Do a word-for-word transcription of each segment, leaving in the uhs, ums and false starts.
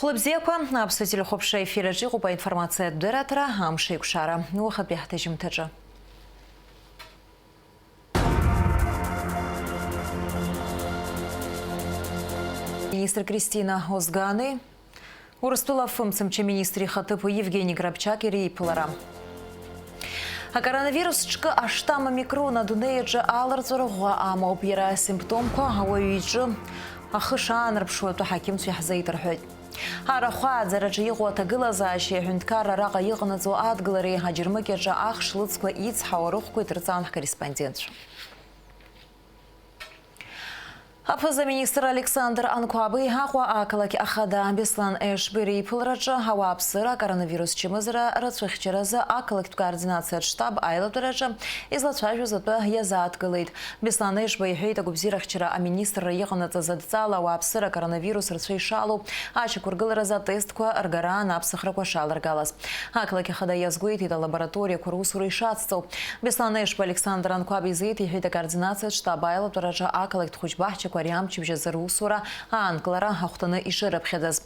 Лыбзиақәа, Аԥсуа телехәаԥшра ефир аҿы иҟоуп аинформациатә дырраҭара, амш еиқәшара, уахатәи ҳҭыжьымҭаҿы. Министр Кристина Озгани, Урыстәыла афымцамч аминистр ихаҭыԥуаҩ Евгени Грабчак иреиԥылара. Акоронавирус ҿкы аштамм омикрон адунеи аҿы аларҵәара ӷәӷәа амоуп, иара асимптомқәа ауаҩы иҿы ахы шаанарԥшуа атәы аҳақьымцәа иаҳзеиҭарҳәоит. Арахә ааӡараҿы иҟоу аҭагылазаашьеи аҳәынҭқарра араҟа иҟанаҵо адгылареи аџьармыкьаҿы ахш лыцқәа ицҳауа рыхәқәеи ҭырҵаан ҳкорреспондентцәа. Аԥыза-министр Александр Анқәаби Аҟәа ақалақь ахада Беслан Ешбеи реиԥылараҿы ауааԥсыра акоронавирус чымазара рацәыхьчаразы ақалақьтә координациатә штаб аилатәараҿы излацәажәоз атәы иазааҭгылеит. Беслан Ешба иҳәеит, агәабзиарахьчара аминистрра иҟанаҵаз адҵала ауааԥсыра акоронавирус рацәа ишалоу ачақәыргыларазы атестқәа ргара анаԥсахрақәа шаларгалаз. Ақалақь ахада иазгәеиҭеит алабораториақәа русура ишацҵоу. Беслан Ешба Александр Анқәаб изеиҭеиҳәеит акоординациатә штаб аилатәараҿы ақалақьтә хәыҷбаҳчақәа ари амчыбжь азы русура аанкылара ахәҭаны ишырыԥхьаӡаз.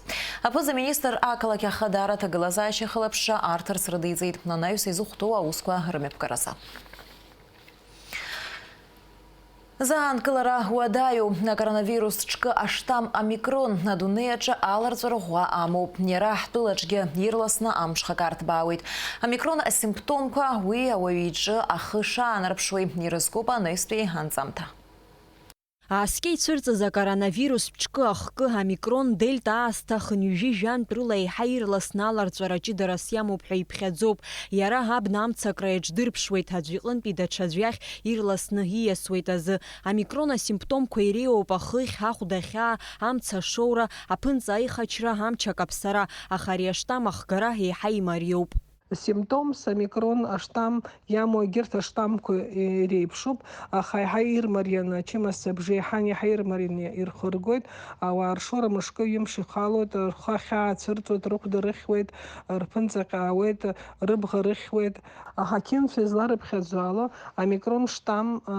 Аԥыза-министр ақалақь ахадара аҭагылазаашьа ахылаԥшра арҭарц рыдиҵеит, анаҩс изыхәҭоу аусқәа рымҩаԥгаразы. Заанкылара уадаҩу, акоронавирус ҿкы аштамм омикрон адунеи аҿы аларҵәара ӷәӷәа амоуп. Иара ҳтәылаҿгьы ирласны амҽхак арҭбаауеит. Омикрон асимптомқәа уи ауаҩы иҿы ахы шаанарԥшуеи ирызкуп анаҩстәи анҵамҭа. Ааскьа ицәырҵыз акоронавирус ҿкы ахкы омикрон дельта аасҭа хынҩажәи жәантә рыла еиҳа ирласны аларҵәара ҷыдарас иамоуп ҳәа иԥхьаӡоуп. Иара абна амцакра иаҿдырԥшуеит, аӡә иҟынтәи даҽаӡә иахь ирласны ииасуеит азы. Омикрон асимптомқәа иреиуоуп ахыхь, ахәда ахьаа, амца ашоура, аԥынҵа аихачра, амч акаԥсара, аха ари аштамм ахгара еиҳа имариоуп. Симптомс омикрон аштамм иамоу егьырҭ аштаммқәа иреиԥшуп, аха еиҳа ирмарианы ачымазцәа абжеиҳан иаҳа ирмарианы ирхыргоит, ауаа ршоура мышкы-ҩымш ихалоит, рхы ахьаа цәырҵуеит, рыхәда рыхьуеит, рԥынҵа ҟьаауеит, рыбӷа рыхьуеит. Аҳақьымцәа изларыԥхьаӡо ала, омикрон штамм, а,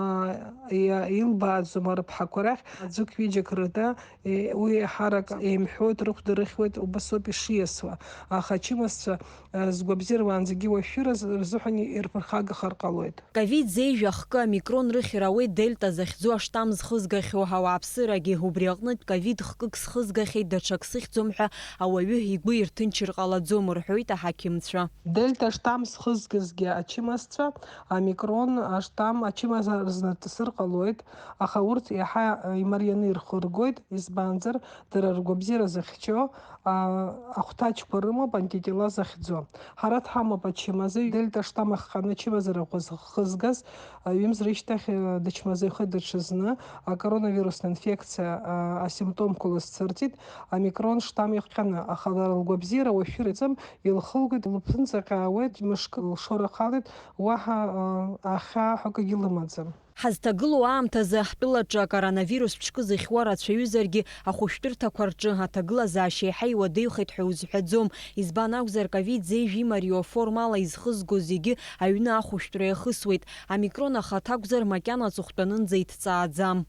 иа-, илбааӡом арыԥҳақәа рахь аӡәык-ҩыџьак рыда, е, уи ҳарак еимҳәоит, рыхәда рыхьуеит, убасоуп ишиасуа. Аха ачымазцәа, а, згәабзиара уаанӡагьы уашәшәыра рзыҳәан ирԥырхагахар ҟалоит. Ковид зеижә ахкы омикрон рыхьыр ауеит дельта захьӡу аштамм зхызгахьоу ауааԥсырагьы. Убри аҟнытә ковид хкык схызгахьеит, даҽак сыхьӡом ҳәа ауаҩы игәы ирҭынчыр ҟалаӡом, рҳәоит аҳақьымцәа. Дельта штамм зхызгазгьы ачымазцәа, омикрон аштамм ачымазара рзынаҵысыр ҟалоит, аха урҭ иаҳа имарианы ирхыргоит, избанзар, дара ргәабзиара зыхьчо, а, ахәҭаҷқәа рымоуп, антитела захьӡу. Ҳара дҳамоуп ачымазаҩ, дельта штамм ахҟаны ачымазара ӷәӷәа зхызгаз, а, ҩымз рышьҭахь, а, дычмазаҩхеит даҽазны, акоронавирусная инфекциа, а, асимптомқәа лызцырҵит, омикрон штамм иахҟьаны, аха лара лгәабзиара уашәшәыра иаҿым, илхылгоит, лыԥынҵа ҟьаауеит, мышкы лшоура халеит, уаҳа, а, ахьаа ҳәа акгьы лымаӡам. Ҳазҭагылоу аамҭазы ҳтәылаҿы акоронавирус ҿкы зыхьуа рацәаҩызаргьы, ахәышәтәырҭақәа рҿы аҭагылазаашьа еиҳа иуадаҩхеит ҳәа узҳәаӡом. Избан акәзар, ковид зеижә имариоу аформала изхызго зегьы аҩны ахәышәтәра иахысуеит. Омикрон ахаҭа акәзар, макьана аҵыхәтәанынӡа иҭҵааӡам.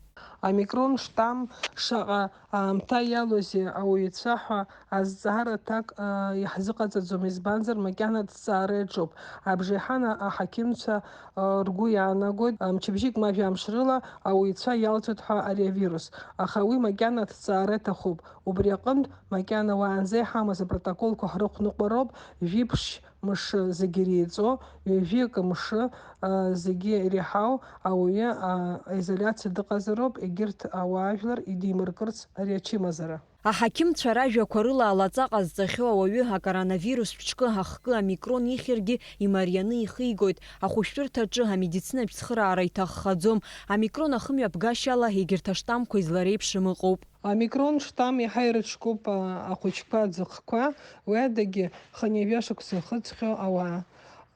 Омикрон штамм шаҟа аамҭа иалоузеи ауаҩцәа ҳәа азҵаара аҭак, а, иаҳзыҟаҵаӡом, избанзар, макьана аҭҵаара иаҿуп. Абжеиҳан аҳақьымцәа, а, ргәы иаанагоит, а, мчыбжьык ма жәамш рыла ауаҩцәа иалҵуеит ҳәа ари авирус. Аха уи макьана аҭҵаара иҭахуп. Убри аҟынтә, макьана уаанӡа иҳамаз апротоколқәа ҳрыхәныҟәароуп, жәиԥшь мшы зегьы иреиҵо, ҩажәи акы мшы, а, зегьы иреиҳау ауаҩы, а, аизоляциа дыҟазароуп, егьырҭ ауаажәлар идимыркырц ари ачымазара. Аҳақьымцәа ражәақәа рыла, алаҵа ҟазҵахьоу ауаҩы акоронавирус ҿкы ахкы омикрон ихьыргьы имарианы ихигоит. Ахәышәтәырҭаҿы амедицинатә цхыраара иҭаххаӡом. Омикрон ахымҩаԥгашьала егьырҭ аштаммқәа излареиԥшым ыҟоуп. Омикрон штамм иаҳа ирыцкуп, а, ахәыҷқәа, аӡахқәа, уи адагьы хынҩажәа шықәса ихыҵхьоу ауаа.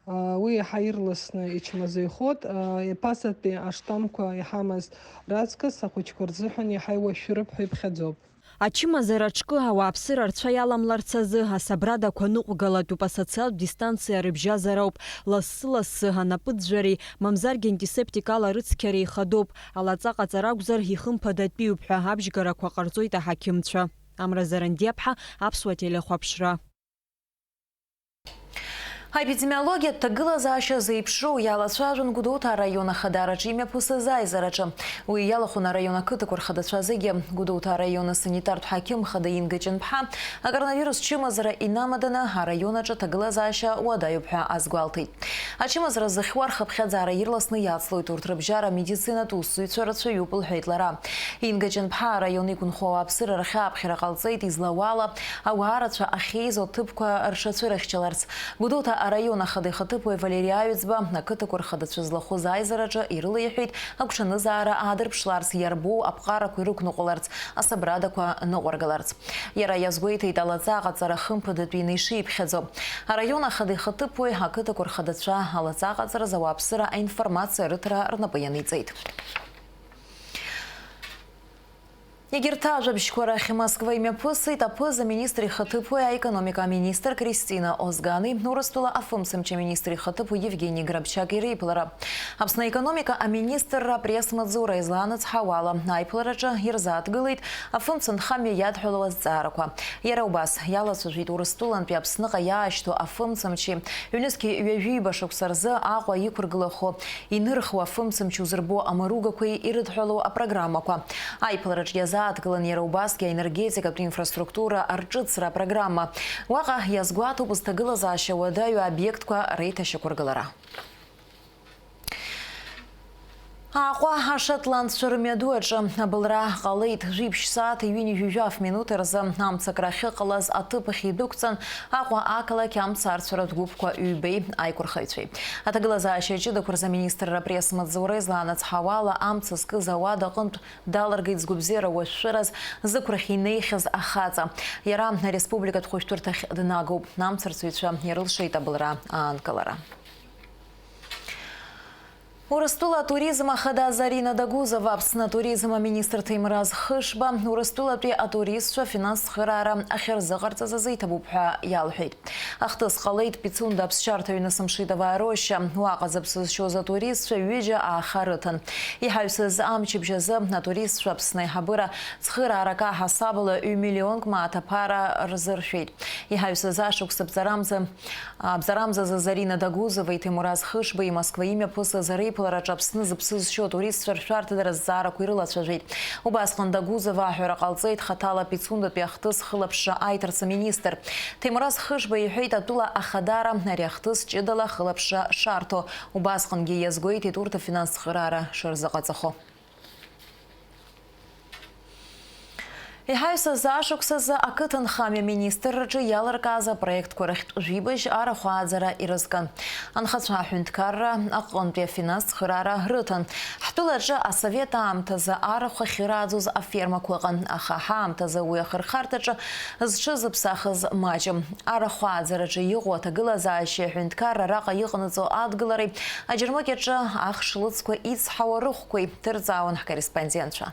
А, уи иаҳа ирласны ичмазаҩхоит. А, иԥасатәи аштаммқәа иҳамаз раҵкыс ахәыҷқәа рзыҳәан иаҳа иуашәшәыроуп ҳәа иԥхьаӡоуп. Ачымазара ҿкы ауааԥсыра рцәа иаламларц азы асабрадақәа ныҟәгалатәуп, асоциалтә дистанциа рыбжьазароуп, лассы-лассы анапыӡәӡәареи, мамзаргьы антисептик ала рыцқьареи ихадоуп, алаҵа ҟаҵара акәзар, ихымԥадатәиуп ҳәа абжьгарақәа ҟарҵоит аҳақьымцәа. Амра Зарандиаԥҳа, Аԥсуа телехәаԥшра. Аепидемиологиатә ҭагылазаашьа зеиԥшроу иалацәажәон Гәдоуҭа араион ахадараҿы имҩаԥысыз аизараҿы. Уи иалахәын араион ақыҭақәа рхадацәа зегьы. Гәдоуҭа араион асанитартә ҳақьым хада Инга Ҷынԥҳа, акоронавирус чымазара инамаданы араион аҿы ҭагылазаашьа уадаҩуп ҳәа азгәалҭеит. Ачымазара зыхьуа рхыԥхьаӡара ирласны иацлоит, урҭ рыбжьара медицинатә усзуҩцәа рацәаҩуп, лҳәеит лара. Инга Ҷынԥҳа араион иқәынхо ауааԥсыра рахьааԥхьара ҟалҵеит, излауала, ауаа рацәа ахьеизо аҭыԥқәа рҽацәырыхьчаларц. Гәдоуҭа араион ахада ихаҭыԥуаҩ Валери Аҩӡба ақыҭақәа рхадацәа злахәыз аизараҿы ирылеиҳәеит агәҽанызаара аадырԥшларц, иарбоу аԥҟарақәа ирықәныҟәаларц, асабрадақәа ныҟәаргаларц. Иара иазгәеиҭеит алаҵа аҟаҵара хымԥадатәины ишиԥхьаӡо. Араион ахада ихаҭыԥуаҩ ақыҭақәа рхадацәа алаҵа аҟаҵаразы ауааԥсыра аинформациа рыҭара рнапы ианиҵеит. Егьырҭ ажәабжьқәа рахь Москва имҩаԥысит аԥыза-министр ихаҭыԥуаҩ, аекономика аминистр Кристина Озгани, Урыстәыла афымцамч аминистр ихаҭыԥуаҩ Евгени Грабчаки реиԥылара. Аԥсны аекономика аминистрра апресс-маҵзура изланыцҳауала, аиԥылараҿы ирзааҭгылеит афымцамч анхамҩа иадҳәалоу азҵаарақәа. Иара убас, иалацәажәеит Урыстәылантәи Аԥсныҟа иаашьҭу афымцамчи, ҩнызқьи ҩажәиба шықәса рзы Аҟәа иқәыргылахо, инырхуа афымцамч узырбо амаругақәеи ирыдҳәалоу апрограммақәа. Аиԥылараҿ иазааҭгылан иара убасгьы аенергетикатә инфраструктура арҿыцра апрограмма. Уаҟа иазгәаҭоуп зҭагылазаашьа уадаҩу аобиектқәа реиҭашьақәыргылара. Аҟәа ашотландцәа рымҩаду аҿы абылра ҟалеит. Жәибжь сааҭ ҩынҩажәи жәаф минуҭ рзы амца акрахьыҟалаз аҭыԥ ахь идәықәҵан, Аҟәа ақалақь амца арцәаратә гәыԥқәа ҩбеи аиқәырхаҩцәеи. Аҭагылазаашьа ҷыдақәа рзы аминистрра апресс-маҵзура излаанацҳауала, амца зкыз ауада аҟынтә далыргеит згәабзиара уашәшәыраз зықәрахь инеихьаз ахаҵа. Иара ареспубликатә хәышәтәырҭахь днагоуп. Амцарцәаҩцәа ирылшеит абылра аанкылара. Урыстәыла атуризм ахада Зарина Дагузова Аԥсны атуризм аминистр Ҭемраз Хышба Урыстәылатәи атуристцәа афинанс цхыраара ахьырзыҟарҵаз азы иҭабуп ҳәа иалҳәеит. Ахҭыс ҟалеит Пицунда аԥсшьарҭа аҩны Самшитоваа роща. Уаҟа зыԥсы зшьоз атуристцәа ҩыџьа ааха рыҭан. Иҳаҩсыз амчыбжь азы атуристцәа Аԥсны аиҳабыра цхыраарак аҳасабала ҩ-миллионк мааҭ аԥара рзыршәеит. Иҳаҩсыз ашықәс абҵарамза Абзарамзазы Зарина Дагузовеи Ҭемураз Хышбеи Москва имҩаԥысыз реиԥылараҿы Аԥсны зыԥсы зшьо атуристцәа ршәарҭадара азҵаарақәа ирылацәажәеит. Убасҟан Дагузова аҳәара ҟалҵеит хаҭала Пицундатәи ахҭыс хылаԥшра аиҭарца министр. Ҭемураз Хышба иҳәеит, атәыла ахадара ари ахҭыс ҷыдала ахылаԥшра шарҭо. Убасҟангьы иазгәеиҭеит урҭ афинанс цхыраара шырзыҟаҵахо. Иҳаҩсыз ашықәсазы ақыҭанхамҩа министрраҿы иалыркааз апроектқәа рахьтә жәибжь арахә ааӡара ирызкын. Анхацәа аҳәынҭқарра аҟынтәи афинанс цхыраара рыҭан. Ҳтәылаҿы асовет аамҭазы арахә ахьырааӡоз афермақәа ыҟан, аха ҳаамҭазы уи ахырхарҭаҿы зҽызыԥсахыз маҷым. Арахә ааӡараҿы иҟоу аҭагылазаашьеи аҳәынҭқарра араҟа иҟанаҵо адгылареи, аџьармыкьаҿы ахш лыцқәа ицҳауа рыхәқәеи ҭырҵаауан ҳкорреспондентцәа.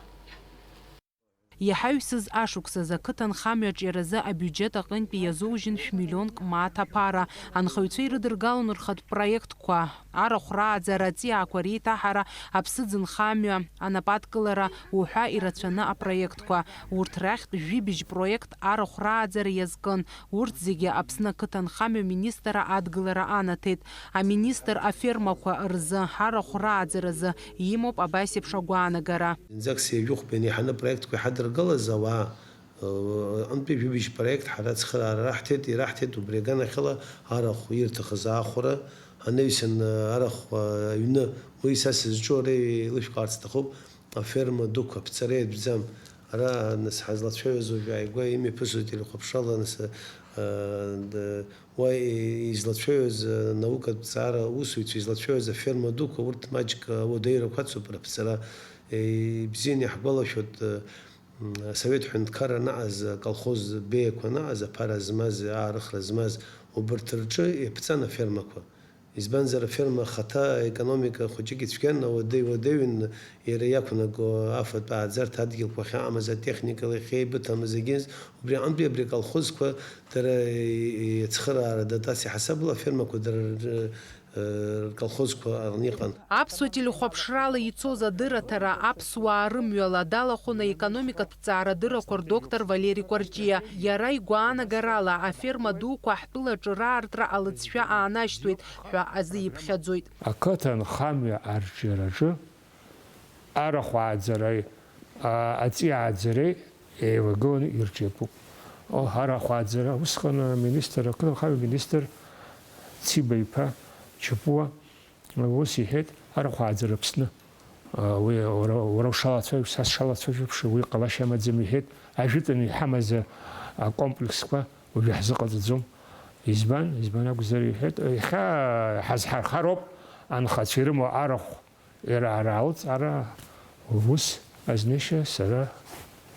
Иҳаҩсыз ашықәсазы ақыҭанхамҩаҿ иаразы абиуџьет аҟынтәи иазужьын шә-миллионк мааҭ аԥара. Анхаҩцәа ирыдыргалон рхатә проектқәа, арахә рааӡара, аҵиаақәа реиҭаҳара, аԥсыӡынхамҩа анападкылара уҳәа ирацәаны апроектқәа. Урҭ рахьтә жәибжь проект арахә рааӡара иазкын. Урҭ зегьы Аԥсны ақыҭанхамҩа министрра адгылара анаҭеит. Аминистр афермақәа рзы арахә рааӡаразы имоуп абас еиԥш агәаанагара. Зынӡак сеижәыхәба инеиҳаны апроектқәа иҳадыргалаз ауаа, ы, антәи жәибжь проект ҳара ацхыраара раҳҭеит, ираҳҭеит убри аганахьала арахә ирҭахыз аахәара, анаҩсан, ы, арахә, ы, аҩны, уи са сызҿу ара еилышәкаарц сҭахуп, аферма дуқәа, аԥҵара иатәӡам. Ара, нас, ҳазлацәажәоз уажә ааигәа имҩаԥысуа телехәаԥшрала, нас, ы, д-, Уа излацәажәоз, наукатә ҭҵаара усзуҩцәа излацәажәоз аферма дуқәа, урҭ маҷк ауадаҩрақәа ацуп, рыԥҵара, ибзианы иаҳгәалашәоит, асовет ҳәынҭқарра анаҟаз, аколхоз беиақәа анаҟаз, аԥара змаз, аарыхра змаз, убарҭ рҿы иаԥҵан афермақәа. Избанзар, аферма ахаҭа аекономика хәыҷык ицәгьан, ауадаҩ уадаҩын иара иақәнаго афатә ааӡарҭа адгьылқәа ахьаамаз, атехникала иахьеибыҭамыз, егьыс убри аҟынтәи абри аколхозқәа Дара, е, е, ацхыраара адотациа ҳасабала афермақәа дара ры-, рколхозқәа аҟны иҟан. Аԥсуа телехәаԥшрала ицоз адырраҭара аԥсуаа рымҩала далахәын аекономикатә ҭҵаарадыррақәа рдоктор Валери Кәарҷиа. Иара игәаанагарала, аферма дуқәа ҳтәылаҿы раартра алыҵшәа аанашьҭуеит ҳәа азы иԥхьаӡоит. Ақыҭанхамҩа арҿиараҿы арахә ааӡареи аҵиааӡареи еилагыланы ирҿиатәуп. Арахә ааӡара усҟан аминистр, ақыҭанхамҩа аминистр Циба иԥа Чапуа ус иҳәеит, арахә ааӡара Аԥсны, уи уара ушалацәажәо, са сшалацәажәо еиԥш, уи ҟалашьа амаӡам иҳәеит, ажәытәан иҳамаз акомплексқәа уажәы ҳзыҟаҵаӡом. Избан, избан акәзар иҳәеит, иахьа ҳазҳархароуп анхацәа ирымоу арахә. Иара ара алҵ, ара ус азнышьа сара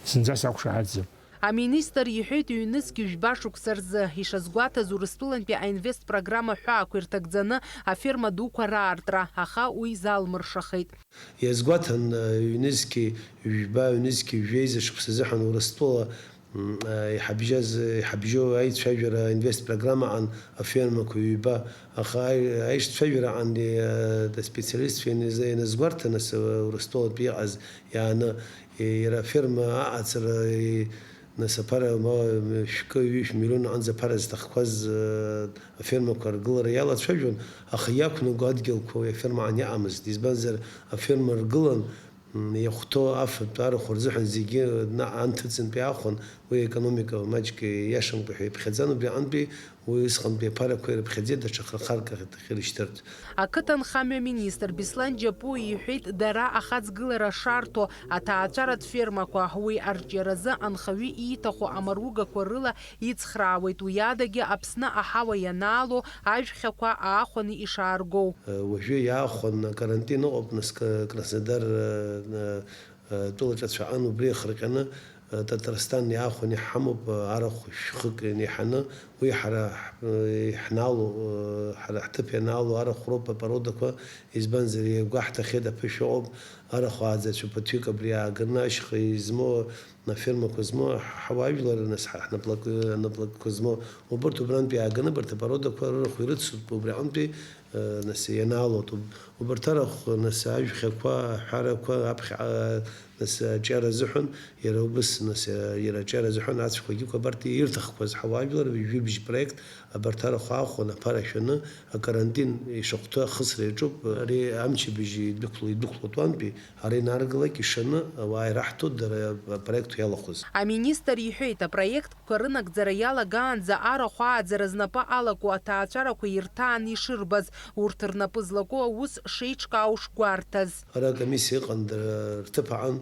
зынӡа сақәшаҳаҭӡам. Аминистр иҳәеит, ҩнызқь жәба шықәса рзы, ишазгәаҭаз, Урыстәылантәи аинвест программа ҳәаақәа ирҭагӡаны аферма дуқәа раартра, аха уи залмыршахеит. Иазгәаҭан, ҩнызқь жәба, ҩнызқь жәеиза шықәса азыҳәан Урыстәыла иҳабжьаз, иҳабжьоу аицәажәара инвест программаҟан афермақәа ҩба, аха аи-, аишцәажәараҟан аспециалистцәа ианазгәарҭа, нас, Урыстәылатәи иҟаз иааны, иара аферма аҟаҵара, нас аԥара ма шәкы, ҩышә миллион аҟынӡа аԥара зҭахқәаз афермақәа ргылара иалацәажәон, аха иақәнаго адгьылқәа уи афермаҟан иаҟамызт, избанзар аферма ргылан, иахәҭоу афатә арахә рзыҳәан зегьы наҟ анҭыҵынтә иаахәон, уи аекономика маҷк иашамкәа ҳәа иԥхьаӡан, убри аҟынтәи уи усҟантәи аԥарақәа ирыԥхьаӡеит, даҽа хырхарк ахьыршьҭыртә. Ақыҭанхамҩа министр Беслан Џьапуа иҳәеит, дара ахаҵгылара шарҭо аҭаацәаратә фермақәа, уи арҿиаразы анхаҩы ииҭаху амаругақәа рыла ицхраауеит, уи адагьы Аԥсны аҳауа ианаало ажәхьақәа аахәаны ишааргоу. Уажәы иаахәаны акарантин ыҟоуп, нас Краснодар тәылаҿацәаҟан, убри иахырҟьаны Татарсҭан иаахәаны иҳамоуп арахә шәхык ианиҳаны, уи ҳара иҳнаало, ҳара ҳҭыԥ ианаало арахә роуп апородақәа, избанзар, иагәаҳҭахьеит, аԥышәа ыҟоуп, арахә ааӡацәа ԥыҭҩык абри ааганы ашьха измоу, афермақәа змоу, ҳауаажәлар, нас, ҳнаплакы-, ҳнаплакқәа змоу, убырҭ убрантәи иааганы абарҭ апородақәа рырахә ирыцуп, убри аҟынтәи, нас, ианаалоит. Уб-, убарҭ арахә, нас, ажәхьақәа, аҳәарақәа, аԥхьаҟа, нас, аҿиара азыҳәан, иара убыс, нас, иара аҿиара азыҳәан ацәқәагьы абарҭ ирҭахқәаз ҳауаажәлар, ҩажәибжь проект, абарҭ арахә аахәаны, аԥара шәаны, акарантин ишахәҭоу ахысра иаҿуп, ари амчыбжь идәықәло, идәықәлоит уантәи, ара инаргалак ишаны ауаа ираҳҭоит дара апроект иалахәыз. Аминистр иҳәеит, апроектқәа рынагӡара иалагаанӡа арахә ааӡара знапы алаку аҭаацәарақәа ирҭаан ишырбаз, урҭ рнапы злаку аус шеиҿкаау шгәарҭаз. Ара акомиссиа ыҟан, дара рҭыԥ аҟан,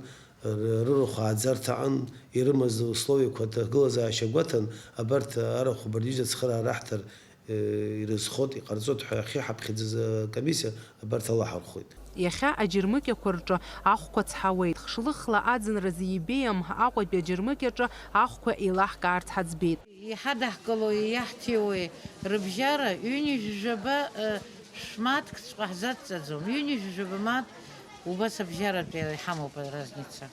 ры-, рырахә ааӡарҭа аҟан, ирымаз условиақәа, аҭагылазаашьа гәаҭан, абарҭ арахә абарҭ ҩыза ацхыраара аҳҭар ирызхоит, иҟарҵоит ҳәа ахьыҳаԥхьаӡаз акомиссиа абарҭ алаҳархәоит. Иахьа аџьармыкьақәа рҿы ахәқәа цҳауеит. Хшлыхла аӡынразы ибеиам Аҟәатәи аџьармыкьаҿы ахәқәа еилаҳкаарц ҳаӡбеит. Иҳадаҳкылои иаҳҭиуеи рыбжьара ҩынҩажәи жәаба, шә-мааҭкҵәҟьа ҳзацҵаӡом. Ҩынҩажәи жәаба мааҭ убас абжьаратәи иҳамоуп аразница.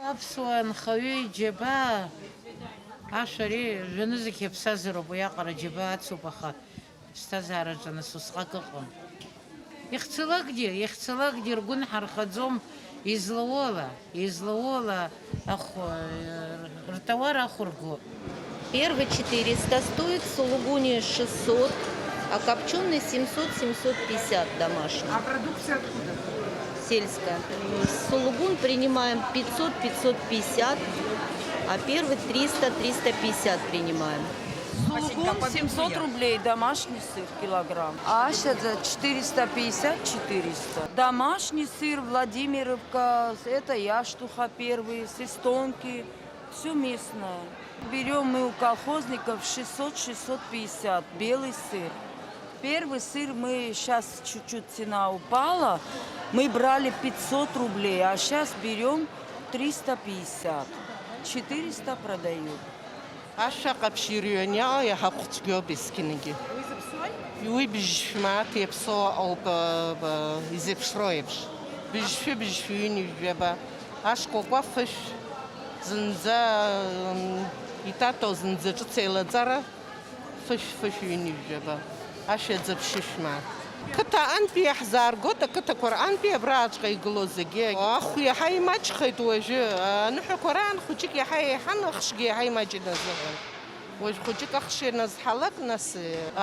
Аԥсуа нхаҩы иџьабаа ашәа ари жәанызқь иаԥсазароуп, уиаҟара џьабаа ацуп, аха ԥсҭазаараҿы нас усҟак ыҟам. Иахьцалакгьы, иахьцалакгьы ргәы нҳархаӡом, излауоу ала, излауоу ала ахә, ртауар ахә ргоуп. Первый четыреста стоит, сулугуни шестьсот, а копчёный семьсот, семьсот пятьдесят домашний. А продукция откуда? Сельская. Сулугун принимаем пятьсот, пятьсот пятьдесят, а первый триста, триста пятьдесят принимаем. Сулугун семьсот рублей, домашний сыр килограмм. Ашьаӡа четыреста пятьдесят, четыреста. Домашний сыр, Владимировка, это Яштуха первый, с Эстонки. Всё местное. Берём мы у колхозников шестьсот, шестьсот пятьдесят, белый сыр. Первый сыр мы, щас чуть-чуть цена упала, мы брали пятьсот рублей, а щас берём триста пятьдесят, четыреста продают. Ашәа ҟаԥшь ирҩан иаҟа иаҳа хәцәгьоуп есқьынгьы. Уи зыԥсуеи? Уи быжьшәмааҭ иаԥсоу ауп, э, э, изеиԥшроу еиԥш. Быжьшәы, быжьшәы ҩынҩажәаба. Ашкәакәа фышә, зынӡа, м, итатоу зынӡа ҿыц еилаҵара, фышә, фышә ҩынҩажәаба, ашәаӡа ԥшьышә мааҭ. Қыҭа антәи иаҳзааргоит, ақыҭақәа рантәи абраҵәҟьа игылоу зегьы. Ахә иаҳа имаҷхеит уажәы, аныҳәақәа раан хәыҷык иаҳа еиҳан, ахшгьы иаҳа имаҷын азыҳәан. Уажә хәыҷык ахш ианазҳалак, нас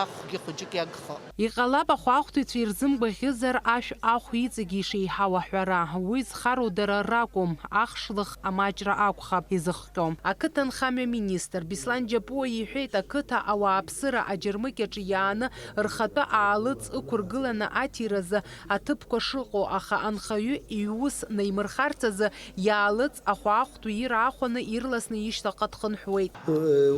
ахәгьы хәыҷык иагхо. Иҟалап ахәаахәҭыҩцәа ирзымгәаӷьызар ашә ахә иҵегьы ишеиҳау аҳәара. Уи зхароу дара ракәым, ахшлых амаҷра акәхап изыхҟьо. Ақыҭанхамҩа министр Беслан Џьапуа иҳәеит, ақыҭа ауааԥсыра аџьармыкьаҿ иааны рхатәы аалыҵ ықәыргыланы аҭиразы аҭыԥқәа шыҟоу, аха анхаҩы иус наимырхарц азы иаалыҵ ахәаахәҭҩы ираахәаны ирласны ишьҭахьҟа дхынҳәуеит.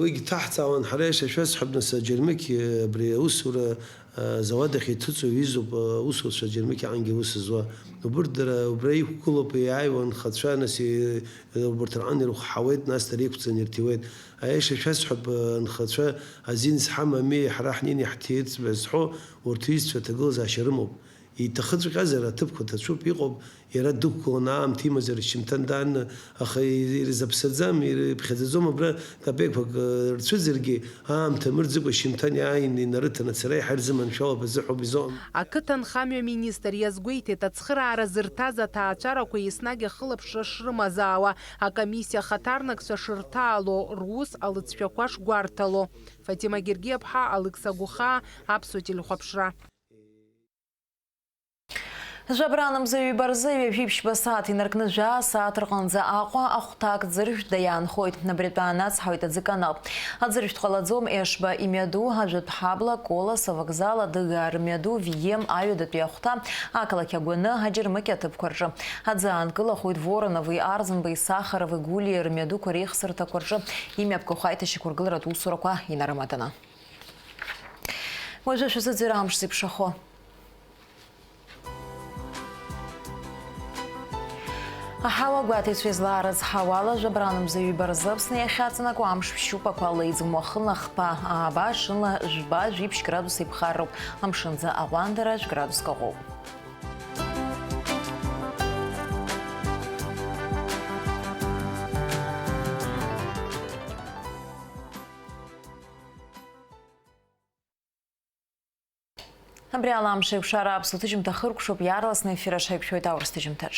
Уигь ҭаҳҵаауан, ҳара иаша шәасҳәап, нас, аџьармыкьа абри аусура, а, зауад ахь иҭыҵуа ҩызоуп, а, аусуцәа аџьармыкьаҟангьы аус зуа. Убырҭ дара убра иқәгылоуп, иааиуа анхацәа, нас, и-, убарҭ рҟан ирыхәҳауеит, нас дара иқәҵаны ирҭиуеит. Аиаша шәасҳәап, а, анхацәа азин зҳамами, ҳара ҳнеины иаҳҭиирц ҳәа зҳәо, урҭ ҩызцәа аҭагылазаашьа рымоуп. Иҭахыҵәҟьазар, аҭыԥқәа ҭацәуп, иҟоуп, иара дықәгыланы аамҭа имазар, шьымҭан дааны, аха ирзаԥсаӡам, ирыԥхьаӡаӡом, абра капеқәак, э, рцәыӡыргьы, аамҭа мырӡыкәа шьымҭан иааин инарыҭаны ацара иаҳа ирзыманшәалоуп, азыҳәоуп изыҟам. Ақыҭанхамҩа министр иазгәеиҭеит, ацхыраара зырҭаз аҭаацәарақәа еснагь ахылаԥшра шрымазаауа, акомиссиа ахаҭарнакцәа шырҭаало, рус алыҵшәақәа шгәарҭало. Фатима Гергиаԥҳа, Алықьса Гәыхаа, Аԥсуа телехәаԥшра. Жәабран мза ҩба рзы ҩажәи ԥшьба сааҭ инаркны жәаа сааҭ рҟынӡа Аҟәа ахәҭак ӡыржәтәда иаанхоит. Абри атәы аанацҳауеит аӡы канал. Аӡыржәтә ҟалаӡом Ешба имҩаду, Ажәатә ҳабла, Колос авокзал, Адыгаа рмҩаду, Вием аҩадатәи ахәҭа, ақалақь Агәаны, аџьармыкьа аҭыԥқәа рҿы. Аӡы аанкылахоит Воронови, Арзанбеи, Сахарови, Гулиеи рмҩадуқәа реихсырҭақәа рҿы имҩаԥгахо аиҭашьақәыргыларатә усурақәа инарымаданы. Уажәы шәазыӡырҩ амш зеиԥшрахо. Аҳауа гәаҭеицәа излаарыцҳауала, жәабран мза ҩба рзы Аԥсны иахьаҵанакуа амш ԥшьшьупақәа леиӡом, уахынла хԥа, ааба, ҽынла жәба, жәиԥшь градус еиԥхарроуп, амшынӡы аҟәандара жәградуск аҟоуп. Абри ала амш еиқәшара аԥсуа ҭыжьымҭа хыркәшоуп, иаарласны ефир аҿы ҳаиқәшәоит аурыс ҭыжьымҭаҿ.